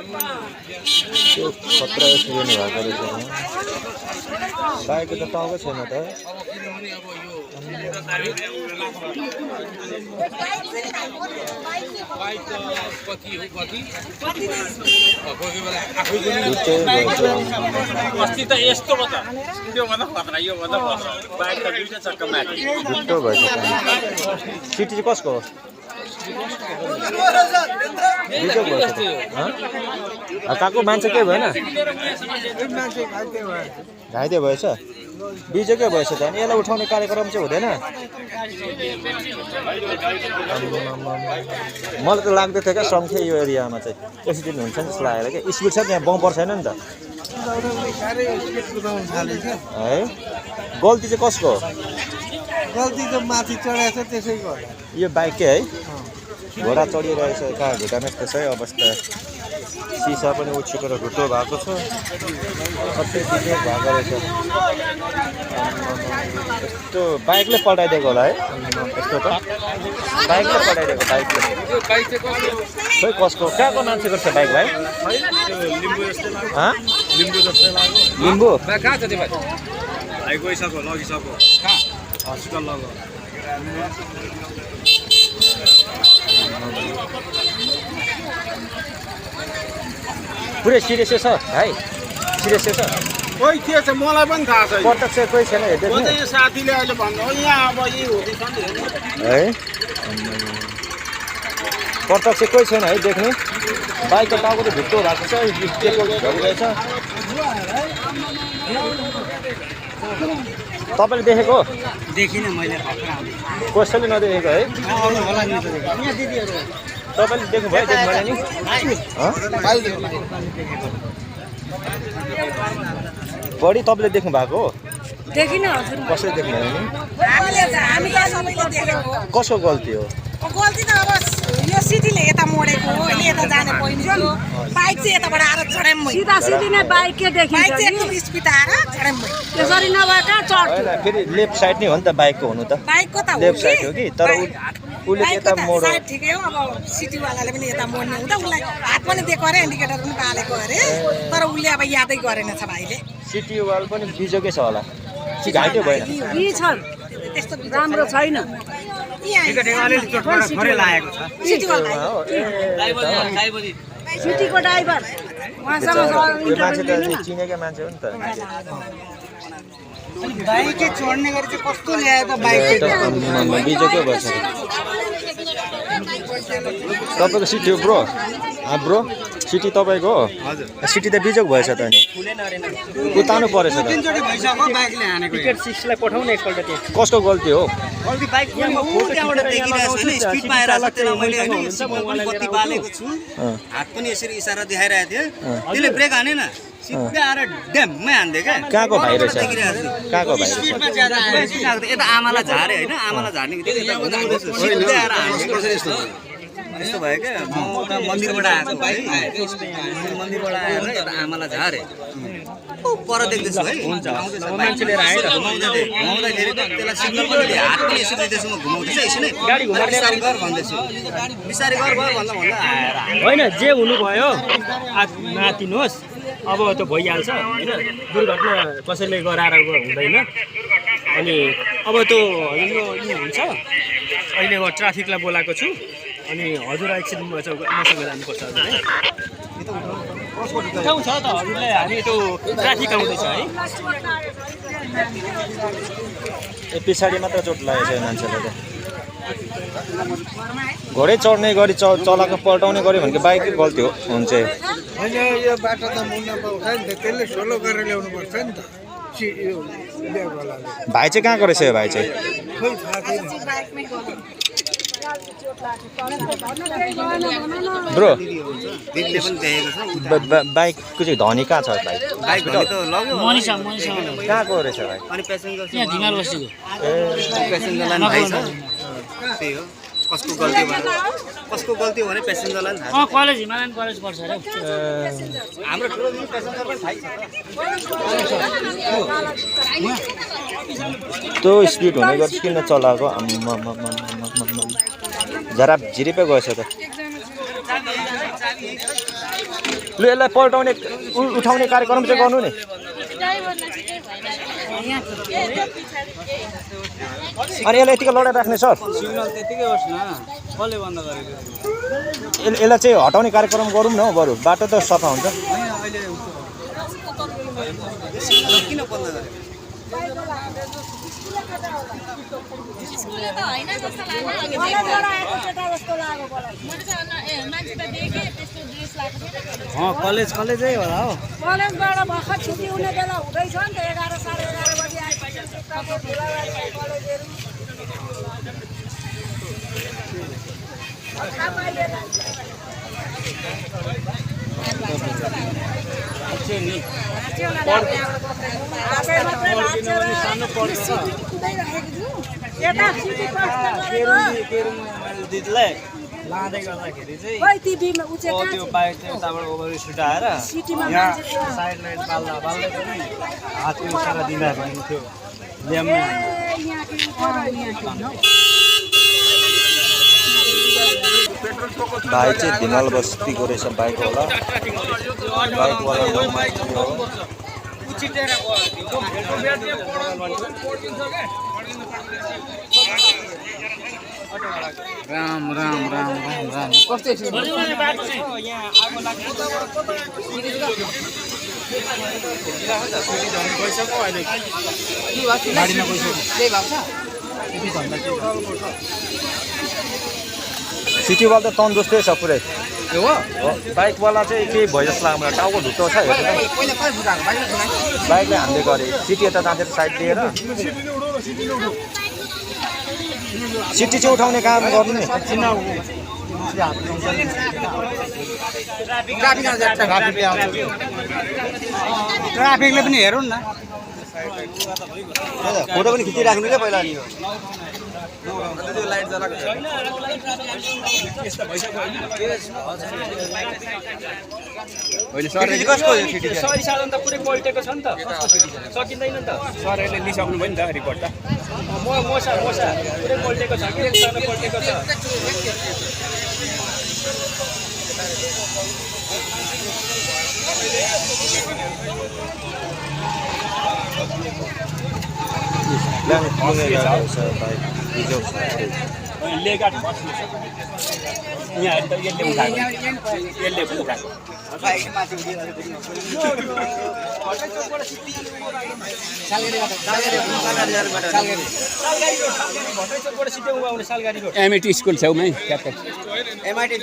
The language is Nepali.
त्यो 17 एक्सिडेन्ट भएको रहेछ बाइकको त टाउकै छैन त अस्ति त यस्तो भयो त त्यो भन्दा खतरा यो भन्दा खतरा बाइक त दुईटा चक्का माथि झुट्टो भएछ सिटी चाहिँ कसको हो काको मान्छे के भएन घाइते भएछ बिजोकै भएछ त अनि यसलाई उठाउने कार्यक्रम चाहिँ हुँदैन मलाई त लाग्दै थियो क्या सङ्ख्या यो एरियामा चाहिँ एक्सिडेन्ट हुन्छ नि जस्तो लागेर क्या स्पिड छ त्यहाँ बम्पर छैन नि त है गल्ती चाहिँ कसको हो गल्ती त माथि चढाएछ त्यसैको यो बाइककै है घोडा चढिरहेछ कहाँ घुटामा त्यसै अवस्था सिसा पनि उछिटेर घुटो भएको छ सबै बिग्रेक भएको रहेछ यस्तो बाइकले पल्टाइदिएको होला है यस्तो त बाइकले पल्टाइदिएको बाइकले खोइ कसको कहाँको मान्छेको छ बाइक भाइ लिम्बू कहाँ छ त्यो भाइ भाइ गइसक्यो लगिसक्यो कहाँ हस्पिटल लग्यो पुरै सिरियसै छ भाइ सिरियसै छ कोही के छ मलाई पनि थाहा छैन प्रत्यक्ष कोही छैन हेर्दै यो साथीले अहिले भन्नु यहाँ अब यही हुँदैछ नि है प्रत्यक्ष कोही छैन है देख्ने बाइकको टाउको त ढुक्को भएको छ झरिरहेछ तपाईँले देखेको देखिनँ मैले कसैले नदेखेको है तपाईँले देख्नुभयो देख्नुभयो नि बढी तपाईँले देख्नु भएको हो देखिन हजुर कसैले देख्नु भयो नि हामीले सबैले देखेको कसको गल्ती हो गल्ती त अब यो सिटीले यता मोडेको हो अहिले यता जाने पहिलो बाइक चाहिँ यताबाट आएर चढाइम सिधा सिधी नै बाइक के देखिन्छ बाइक चाहिँ एकदम स्पिड आएर चढाइम त्यसरी नभए कहाँ चढ्छ फेरि लेफ्ट साइड नै हो नि त बाइकको हुनु त बाइकको त लेफ्ट साइड हो कि तर उसले यता मोड साइड ठिकै हो अब सिटीवालाले पनि यता मोड्ने हुँदा उसलाई हात पनि दिएको अरे इन्डिकेटर पनि पालेको अरे तर उसले अब यादै गरेन छ भाइले सिटी वाल पनि बिजोकै छ होला घाइते भएन यी छन् त्यस्तो राम्रो छैन सिटीको ड्राइभर मान्छे त चिनेकै मान्छे हो नि त बाइकै चढ्ने गरी चाहिँ कस्तो ल्यायो त बाइक बिजोकै भएछ तपाईँको सिटी हो ब्रो ब्रो सिटी तपाईँको हो सिटी त बिजोक भएछ त अनि उतानु परेछ त कसको गल्ती हो हात पनि यसरी इसारा देखाइरहेको थियो त्यसले ब्रेक हानेन सिधै आएर ड्याममै हान्दे क्या कहाँको भाइ रहेछ कहाँको भाइ रहेछ यता आमालाई झारे होइन आमालाई झार्ने सिधै आएर हान्ने यस्तो भयो क्या म उता मन्दिरबाट आएको भाइ मन्दिरबाट आएर यता आमालाई झारे पर देख्दैछु है मान्छेले घुमाउँदाखेरि त्यसलाई सिग्नल पनि दिएँ हात पनि यसो दिँदैछु म घुमाउँदैछु यसो नै गाडी बिस्तारै गर भन्दैछु बिस्तारै गर भन्दा भन्दा आएर होइन जे हुनुभयो नातिनुहोस् अब त्यो भइहाल्छ होइन दुर्घटना कसैले गराएर हुँदैन अनि अब त्यो यो हुन्छ अहिले म ट्राफिकलाई बोलाएको छु अनि हजुर एकछिन मसँग जानुपर्छ हजुर है ठाउँ छ त हजुरलाई हामी त्यो ट्राफिक आउँदैछ है पछाडि मात्र चोट लागेको छ मान्छेलाई त घोडै चढ्ने गरी चलाएको पल्टाउने गऱ्यो भने बाइकै गल्ती हो हुन्छ होइन यो बाटो त मुन्ना पाउँछ नि त त्यसले सोलो गरेर ल्याउनु पर्छ नि त भाइ चाहिँ कहाँको रहेछ यो भाइ चाहिँ खोइ थाहा छैन ब्रो दिदीले पनि देखेको छ बाइकको चाहिँ धनी कहाँ छ भाइ बाइक त लग्यो कहाँको रहेछ भाइ अनि पेसेन्जर यहाँ धिमाल बस्तीको पेसेन्जरलाई पनि थाहै छ त्यही हो कसको गल्ती हो भने पेसेन्जरलाई पनि थाहा कलेज हिमालयन कलेज पर्छ अरे हाम्रो ठुलो पेसेन्जर पनि थाहै छ त्यो स्पिड हुने गर्छ किन चलाएको झराप झिरिपै गएछ त लु यसलाई पल्टाउने उठाउने कार्यक्रम चाहिँ गर्नु नि अनि यसलाई यतिकै लडाइ राख्ने सर सिग्नल त्यतिकै होस् न कसले बन्द गरेको यसलाई चाहिँ हटाउने कार्यक्रम गरौँ न हौ बरु बाटो त सफा हुन्छ अहिले किन बन्द गरेको कलेजै होला हो कलेजबाट भर्खर छुट्टी हुने बेला हुँदैछ नि त 11 साढे 11 बजी आइपुग्छ कलेजहरू दिदीलाई लाँदै गर्दाखेरि चाहिँ त्यो बाइक चाहिँ उताबाट ओभर स्पिड आएर यहाँ साइड लाइट बाल्दा बाल्दै पनि हातको इसारा दिँदा पनि त्यो ल्याम्ने भाइ चाहिँ धिमाल बस्तीको रहेछ बाइकवाला राम राम राम राम राम कस्तै छ सिटीवाला त तन जस्तै छ पुरै बाइकवाला चाहिँ केही भयो जस्तो लाग्छ मलाई टाउको ढुट्टो छ बाइकले हान्दै गरे सिटी यता जाँदै साइड दिएर सिटी चाहिँ उठाउने काम गर्नु नि ट्राफिकले पनि हेरौँ न फोटो पनि खिचिराख्नु क्या पहिला नि सरी साधन त पुरै पल्टेको छ नि त सकिँदैन नि त सरहरूले लिइसक्नु भयो नि त रिपोर्ट त मोसा पुरै पल्टेको छ कि पल्टेको छ लेगाट बस्नु यहाँ त यसले उठाएको एमआइटी स्कुल छेउमै एमआइटी